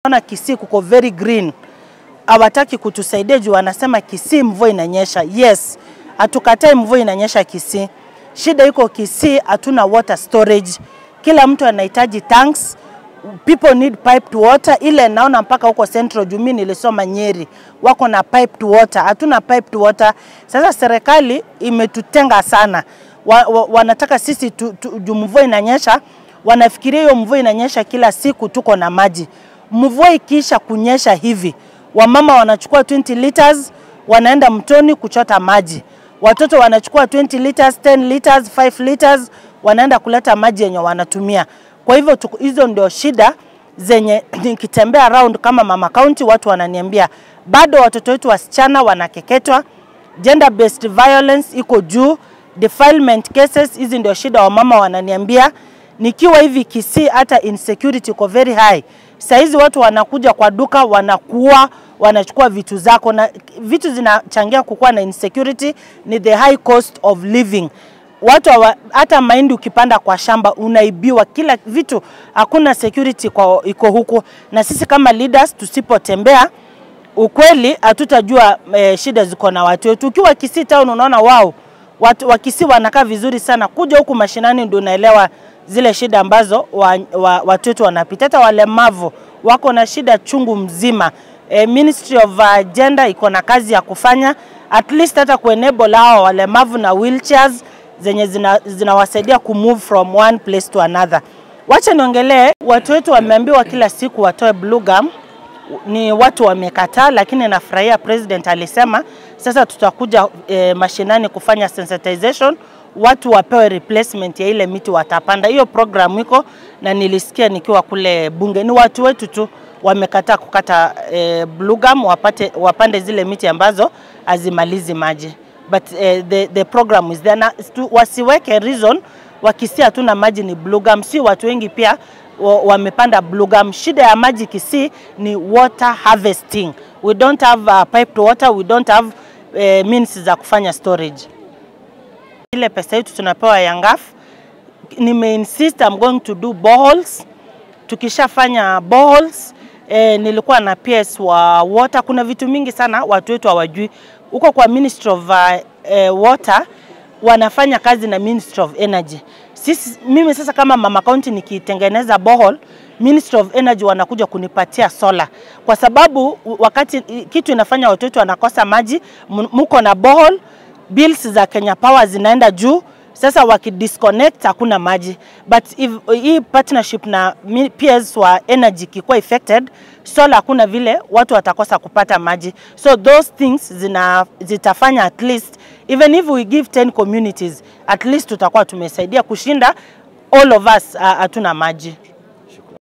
Naona Kisii kuko very green. Hawataki kutusaidia juu wanasema Kisii mvua inanyesha. Yes, hatukatai mvua inanyesha Kisii. Shida iko Kisii, hatuna water storage. Kila mtu anahitaji tanks. People need piped water. Ile naona mpaka huko Central juu mimi nilisoma Nyeri, wako na piped water. Hatuna piped water. Sasa serikali imetutenga sana. Wanataka sisi juu mvua inanyesha, wanafikiria hiyo mvua inanyesha kila siku tuko na maji. Mvua ikiisha kunyesha hivi, wamama wanachukua 20 liters wanaenda mtoni kuchota maji. Watoto wanachukua 20 liters, 10 liters, 5 liters wanaenda kuleta maji yenye wanatumia. Kwa hivyo hizo ndio shida zenye nikitembea around kama mama county watu wananiambia bado watoto wetu wasichana wanakeketwa, gender based violence iko juu, defilement cases, hizi ndio shida wamama wananiambia. Nikiwa hivi Kisii hata insecurity iko very high. Saizi watu wanakuja kwa duka, wanakuwa, wanachukua vitu zako, na vitu zinachangia kukua na insecurity ni the high cost of living. Watu hata mahindi ukipanda kwa shamba unaibiwa, kila vitu, hakuna security kwa iko huku. Na sisi kama leaders tusipotembea ukweli hatutajua shida ziko na watu wetu. Ukiwa Kisii town unaona wao watu wa Kisii wanakaa vizuri sana, kuja huku mashinani ndio unaelewa zile shida ambazo watu wetu wanapita. Hata walemavu wako na shida chungu mzima. Ministry of Gender iko na kazi ya kufanya, at least hata kuenable hao walemavu na wheelchairs zenye zinawasaidia kumove from one place to another. Wacha niongelee, watu wetu wameambiwa kila siku watoe blue gum, ni watu wamekataa, lakini nafurahia president alisema sasa tutakuja mashinani kufanya sensitization, watu wapewe replacement ya ile miti watapanda. Hiyo program iko na nilisikia nikiwa kule bunge. Ni watu wetu tu wamekataa kukata blue gum, wapande zile miti ambazo hazimalizi maji. But the program is there. Na wasiweke reason wakisia hatuna maji ni blue gum. Si watu wengi pia wamepanda blue gum. Shida ya maji Kisii ni water harvesting. We don't have piped water, we don't have means za kufanya storage. Ile pesa yetu tunapewa ya NGAAF, nimeinsist I'm going to do boreholes. Tukishafanya boreholes, nilikuwa na PS wa water. Kuna vitu mingi sana watu wetu hawajui. Huko kwa Ministry of Water wanafanya kazi na Ministry of Energy. Sisi, mimi sasa kama mama county nikitengeneza borehole, Ministry of Energy wanakuja kunipatia solar. Kwa sababu wakati kitu inafanya watu wetu wanakosa maji, muko na borehole, bills za Kenya Power zinaenda juu. Sasa wakidisconnect hakuna maji. But if hii partnership na PS wa Energy kikuwa affected, solar hakuna vile watu watakosa kupata maji. So those things zitafanya at least, even if we give 10 communities, at least tutakuwa tumesaidia kushinda all of us hatuna maji.